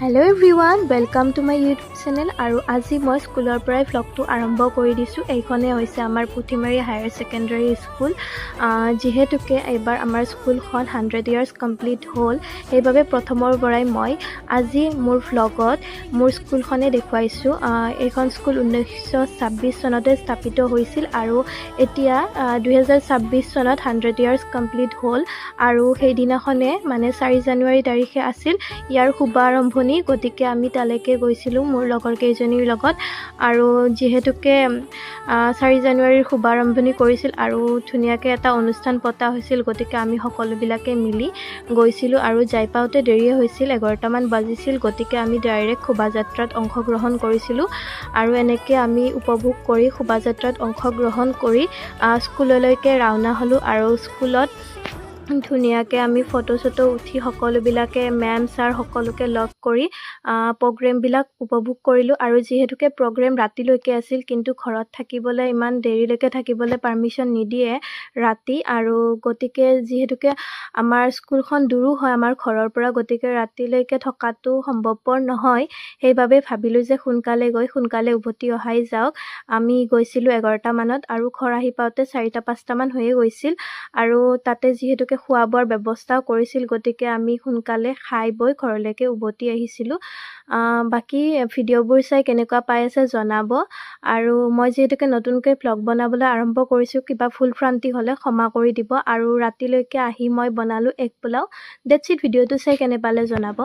Hello everyone, welcome to my YouTube channel. আৰু আজি মই স্কুলৰ পৰাই ভ্লগটো আৰম্ভ কৰি দিছোঁ। এইখনেই হৈছে আমাৰ পুথিমাৰী হায়াৰ ছেকেণ্ডেৰী স্কুল। যিহেতুকে এইবাৰ আমাৰ স্কুলখন 100 ইয়াৰ্ছ কমপ্লিট হ'ল, সেইবাবে প্ৰথমৰ পৰাই মই আজি মোৰ ভ্লগত মোৰ স্কুলখনেই দেখুৱাইছোঁ। এইখন স্কুল 1926 চনতে স্থাপিত হৈছিল আৰু এতিয়া 2026 চনত 100 ইয়াৰ্ছ কমপ্লিট হ'ল। আৰু সেইদিনাখনে, মানে 4 জানুৱাৰী তাৰিখে আছিল ইয়াৰ শুভাৰম্ভণি। গতিকে আমি তালৈকে গৈছিলোঁ মোৰ লগৰ কেইজনীৰ লগত। আৰু যিহেতুকে 4 জানুৱাৰীৰ শুভাৰম্ভণি কৰিছিল আৰু ধুনীয়াকৈ এটা অনুষ্ঠান পতা হৈছিল, গতিকে আমি সকলোবিলাকে মিলি গৈছিলোঁ। আৰু যাই পাওঁতে দেৰিয়ে হৈছিল, 11টামান বাজিছিল। গতিকে আমি ডাইৰেক্ট শোভাযাত্ৰাত অংশগ্ৰহণ কৰিছিলোঁ আৰু এনেকৈ আমি উপভোগ কৰি, শোভাযাত্ৰাত অংশগ্ৰহণ কৰি স্কুললৈকে ৰাওনা হ'লোঁ। আৰু স্কুলত ধুনীয়াকৈ আমি ফটো চটো উঠি সকলোবিলাকে মেম, ছাৰ সকলোকে লগ কৰি প্ৰগ্ৰেমবিলাক উপভোগ কৰিলোঁ। আৰু যিহেতুকে প্ৰগ্ৰেম ৰাতিলৈকে আছিল, কিন্তু ঘৰত থাকিবলৈ, ইমান দেৰিলৈকে থাকিবলৈ পাৰ্মিশ্যন নিদিয়ে ৰাতি। আৰু গতিকে যিহেতুকে আমাৰ স্কুলখন দূৰো হয় আমাৰ ঘৰৰ পৰা, গতিকে ৰাতিলৈকে থকাটো সম্ভৱপৰ নহয়। সেইবাবে ভাবিলোঁ যে সোনকালে গৈ সোনকালে উভতি অহাই যাওক। আমি গৈছিলোঁ 11টামানত আৰু ঘৰ আহি পাওঁতে 4টা 5টামান হৈয়ে গৈছিল। আৰু তাতে যিহেতুকে খোৱা বোৱাৰ ব্যৱস্থাও কৰিছিল, গতিকে আমি সোনকালে খাই বৈ ঘৰলৈকে উভতি আহিছিলোঁ। বাকী ভিডিঅ'বোৰ চাই কেনেকুৱা পাই আছে জনাব। আৰু মই যিহেতুকে নতুনকৈ ভ্লগ বনাবলৈ আৰম্ভ কৰিছোঁ, কিবা ভুল ভ্ৰান্তি হ'লে ক্ষমা কৰি দিব। আৰু ৰাতিলৈকে আহি মই বনালোঁ egg pulao. That's it. ভিডিঅ'টো চাই কেনে পালে জনাব।